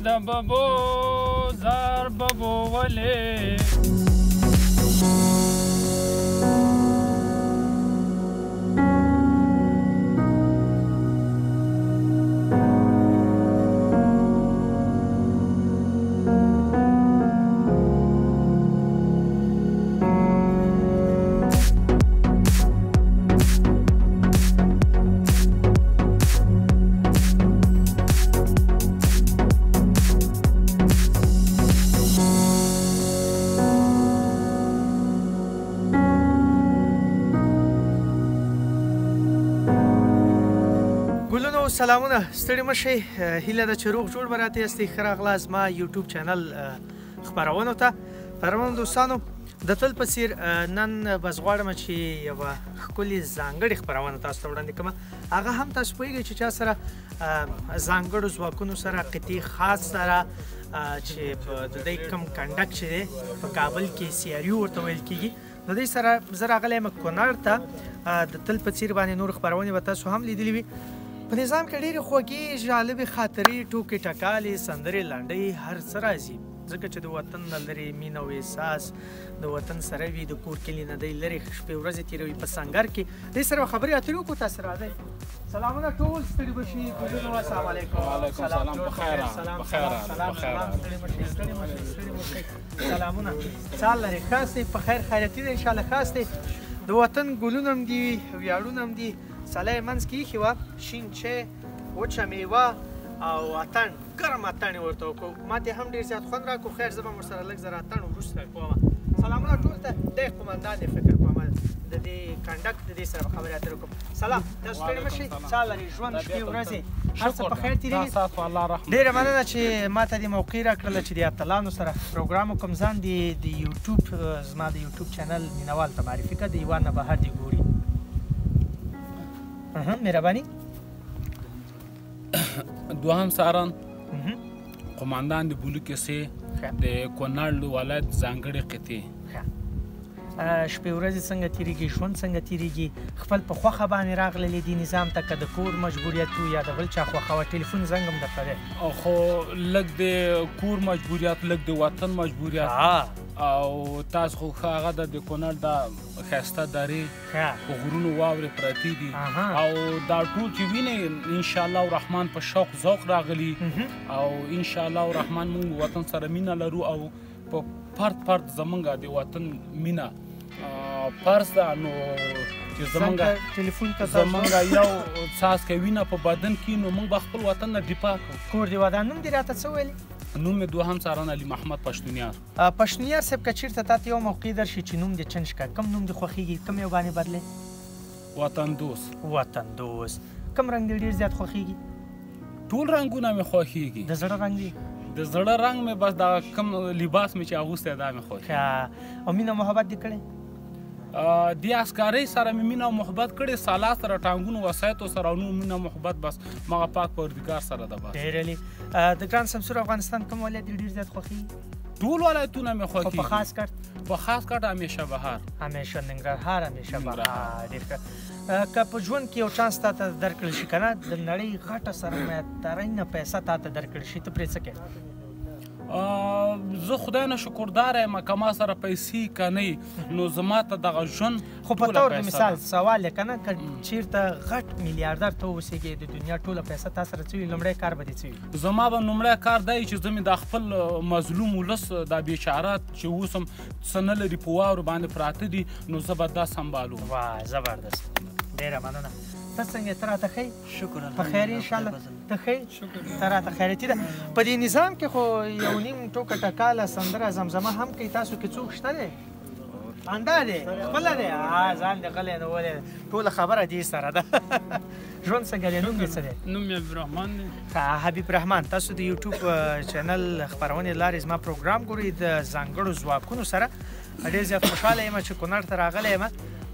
د ببو زار ببو ولې. سلامونه، ستړي مه شئ. هیله ده چې روغ جوړ به راته یاستئ. ښه راغلاست زما یوټیوب چینل خپرونو ته. قدرمنو دوستانو، د تل په څېر نن بس غواړم چې یوه ښکلې ځانګړې خپرونه تاسو ته وړاندې کړم. هغه هم تاسو پوهېږئ چې چا سره، ځانګړو ځواکونو سره، قطعې خاص سره، چې د دې کوم کنډک چې دی په کابل کې سی ار یو ورته ویل کېږي، نو دې سره زه راغلی یم کونړ ته. د تل په څېر باندې نور خپرونې به تاسو هم لیدلې وي. په نظام کې ډېرې خوږې جالبې خاطرې، ټوکې ټکالې، سندرې، لنډۍ، هر څه راځي، ځکه چې د وطن نه لرې مینه او احساس د وطن سره وي، د کور کلي نه دی لرې شپې ورځې تېروي په سنګر کې. دې سره خبرې اترې وکړو. تاسو راځئ. سلامونه ټول، ستړي به شي. ګلونو السلام علیکم. وعلیکم سلام. بخیر بخیر سلام سلام. ستړي مه شئ، ستړي مه شئ، ستړي مه شئ. سلامونه، څه حال لرې؟ ښه یاستئ؟ په خیر خیرتي ده انشاءالله. ښه یاستئ؟ د وطن ګلونه هم دي، ویاړونه هم دي. ساله یې منځ کې ایښې وه، شین چای، وچه میوه او اتڼ، ګرم اتڼ یې ورته وکړو. ما ته هم ډېر زیات خوند راکړو. خیر، زه به ورسره لږ زره اتڼ وروسته کوم. سلامونه ټول ته. دی قومندان یې فکر کوم د دې کنډک، د دې سره به خبرې اترې وکړم. سلام، تاسو ستړي مه شئ. څه حال لرئ؟ ژوند، شپې ورځې هر څه په خیر تېرېږي؟ ډېره مننه چې ما ته دې موقع راکړله چې د اتلانو سره پروګرام وکړم. ځان دې د یوټیوب، زما د یوټیوب چینل مینهوال ته معرفي کړه، د هېواد نه بهر دې ګوري. مهرباني. دوهم ساران قوماندان د بلوک سي د کونړ ولایت ځانګړې قطعې. شپې ورځې څنګه تېرېږي، ژوند څنګه تېرېږي؟ خپل په خوښه باندې راغللې دي نظام ته که د کور مجبوریت و یا د بل چا خوښه وه؟ ټلیفون زنګ هم درته دی. خو لږ د کور مجبوریت، لږ د وطن مجبوریت، او تاسو خو ښه هغه د کونړ دا ښایسته درې په غرونو واورې پرتې دي، او دا ټول چې وینئ انشاءالله الرحمن په شوق ذوق راغلي، او انشاءالله الرحمن موږ وطن سره مینه لرو، او په فرد فرد زمونږ د وطن مینه فرض ده. نو چې زمونږ ټلیفون ته زمونږ یو څاڅکی وینه په بدن کې، نو موږ به خپل وطن نه دفاع کوو. کور دې ودان. نوم دې راته څه ویلې؟ نوم مې دوهم څارن علي محمد پښتونیار. پښتونیار صاحب، که چېرته تا ته یو موقع درشي چې نوم دې چنج کړه، کوم نوم دې خوښېږي، کوم یو باندې بدلې؟ وطن دوست. وطن دوست. کوم رنګ دې ډېر زیات خوښېږي؟ ټول رنګونه مې خوښېږي. د زړه رنګ دې؟ د زړه رنګ مې بس دا کوم لباس مې چې اغوستی دا مې خوښېږي. او مینه محبت دې کړی؟ دې عسکرۍ سره مې مینه او محبت کړې، سالا سره، ټانګونو وسایطو سره، او نور مینه محبت بس مغه پاک پروردګار سره ده بس. ډېر عالي. د ګران سمسور افغانستان کوم ولایت دې ډېر زیات خوښېږي؟ ټول ولایتونه مې خوښېږي. خو په خاص کټ؟ په خاص کټ همیشه بهار. همیشه ننګرهار، همیشه بهار. ډېر ښه. که په ژوند کې یو چانس تا ته درکړل شي که نه، د نړۍ غټه سرمایه ترینه پیسه تا ته درکړل شي، ته پرې څه کوې؟ زه خدای نه شکردار یم، که ما سره پیسې که نه نو زما ته دغه ژوند خو په طور د مثال سوال دی که نه، که چېرته غټ میلیاردر ته اوسېږې، د دنیا ټوله پیسه تا سره څه وي، لومړی کار به دې څه وي؟ زما به لومړی کار دی چې زه مې دا خپل مظلوم ولس، دا بیچاره چې اوس هم څه نه لري، په واورو باندې پراته دي، نو زه به دا سمبالوم. واه زبردست، ډېره مننه. ته څنګه یې؟ ته راته ښه یې؟ شکر په خیر یې انشاءالله. ته ښه یې؟ ته راته خیرتي ده. په دې نظام کې خو یو نیم ټوکه ټکاله سندره زمزمه هم کوي، تاسو کې څوک شته دی؟ اندا دی خپله دی؟ ځان دې غلی نه ولې، ټوله خبره دې سره ده. ژوند څنګه دی؟ نوم دې څه دی؟ نوم مې حبیب رحمان دی. حبیب رحمان، تاسو د یوټیوب چینل خپرونې لارې زما پروګرام ګورئ د ځانګړو ځواکونو سره. ډېر زیات خوشحاله یم چې کونړ ته راغلی یم.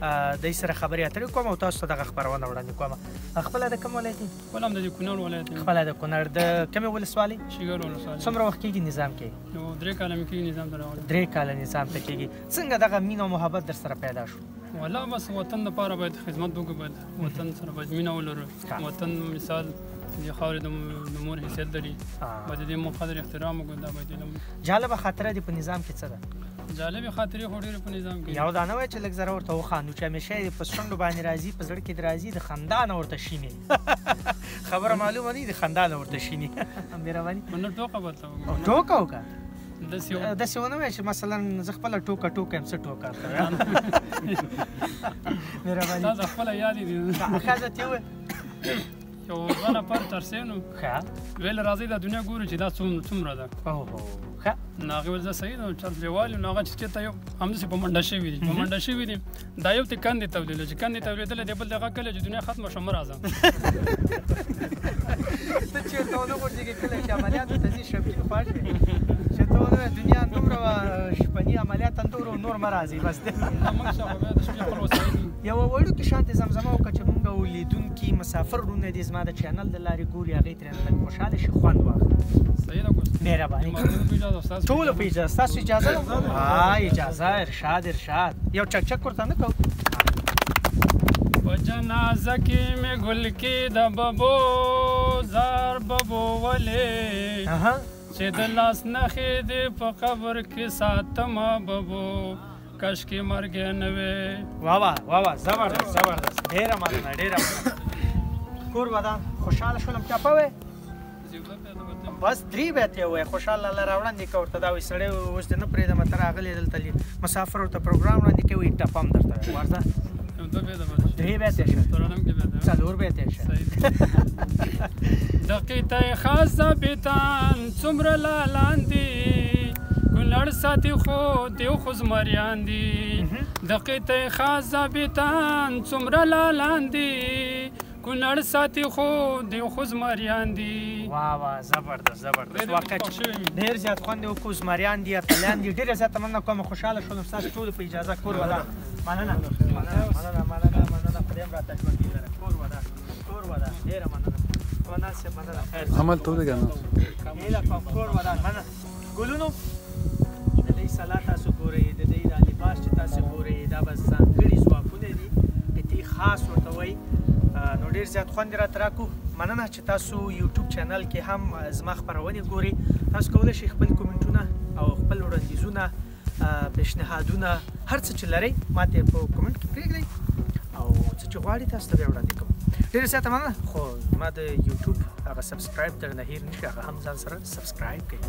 دوی سره خبرې اترې کوم او تاسو ته دغه خپرونه وړاندې کوم. خپله د کوم ولایت یې؟ خپله هم د کونړ ولایت یم. خپله د کونړ د کومې ولسوالۍ؟ شیګل ولسوالۍ. څومره وخت کېږي نظام کې؟ یو 3 کاله مې کېږي نظام ته راغلی. 3 کاله نظام ته کېږي. څنګه دغه مینه او محبت در سره پیدا شو؟ والله بس وطن دپاره باید خدمت وکړو، باید وطن سره باید مینه ولرو. وطن مثال د خاورې د مور حیثیت لري، باید د دې مونږ قدر احترام وکړو. دا باید علم. جالبه خاطره دې په نظام کې څه ده؟ جالبې خاطرې خو ډېرې په نظام کې. یو دا نه وایي چې لږ ذره ورته وخاندو، چې همیشه یې په شونډو باندې راځي، په زړه کې دې راځي، د خندا نه ورته شینې. خبره معلومه نه د خندا نه ورته شینې. مهرباني. نه ټوکه به ورته وکړو. ټوکه وکړه. داسې ونه وایي چې مثلا زه خپله ټوکه ټوکه یم، څه ټوکه؟ مهرباني. تا د خپله یادې دي. ښځه ترې وویل یو دوه نفر چرسیان وو، ویل راځئ دا دنیا ګورو چې دا څومره ده. ښه. نو هغې ویل زه صحیح ده، چرس لیوال یم. نو هغه چې چېرته یو همداسې په منډه شوي دي، په منډه شوي دي، دا یو ته کندې ته ولېدل، چې کندې ته ولېدله دی بل دغه کله چې دنیا ختمه شوه مه راځه. ته چېرته ونه غورځېږې، کله چې عملیاتو ته ځې شپین خوښ وې چې ته ونه وایې دنیا دومره وه، شپني عملیات دومره نور مه راځئ بس دی. موږ شه خو بیا د شپې خپل وسایل. یوه وړوکې شانتې زمزمه وکړه چې موږ لیدونکي مسافر وروڼه دي زما د چینل د لارې ګوري، هغې ترېنه لږ خوشحاله شي، خوند واخلي. صحیح ده. مهرباني. ټولو په اجازه، ستاسو اجازه ده؟ اجازه. ارشاد ارشاد. یو چکچک ورته نه کوو. په جنازه کې مې ګل کې د ببو زار ببو ولې، چې د لاس نښې دې په قبر کې ساتمه ببو، کاشکې مرګ نه وې. واه واه واه واه، زبردست زبردست، ډېره مننه ډېره مننه. کور ودان، خوشحاله شولم. ټپه وې؟ بس 3 بیته ووایه. خوشحاله الله را وړاندې کړه ورته. دا وایي سړی اوس دې نه پرېږدم، ته راغلی دلته مسافر ورته پروګرام وړاندې کوي، وایي ټپه هم درته وایي. ورځه. 3 بیته شه، 4 بیته شه. دقیقه خاص ضابطان څومره لالان دي، کونړ ساتي خو دیو خو زمریان دي. دقیقه خاص ضابطان څومره لالان دي، کونړ ساتي خو دیو خو زمریان دي. واه واه، زبردست زبردست. واقعا ډېر زیات خوند یې وکړو. زمریان دي، اتلان دي. ډېره زیاته مننه کوم، خوشحاله شولم ستاسو ټولو په اجازه. کور ودان. مننه مننه مننه مننه مننه. خدای هم راته ژوندي لره. کور ودان، کور ودان. ډېره مننه. قمندان صاحب مننه. خیر. عمل ته ولېږه. هیله کوم. کور ودان. مننه. ګلونو د دې سلا تاسو ګورئ، د دې دا لباس چې تاسو ګورئ، دا به ځانګړي ځواکونه دي، قطعي خاص ورته وایي. نو ډېر زیات خوند یې راته راکړو. مننه چې تاسو یوټیوب چینل کې هم زما خپرونې ګورئ. تاسو کولی شئ خپل کومنټونه او خپل وړاندیزونه، پیشنهادونه، هر څه چې لرئ ما ته یې په کومنټ کې پرېږدئ او څه چې غواړئ تاسو ته به یې وړاندې کوم. ډېره زیاته مننه. خو زما د یوټیوب هغه subscribe درنه هېر نه شي، هغه هم ځان سره subscribe کړئ.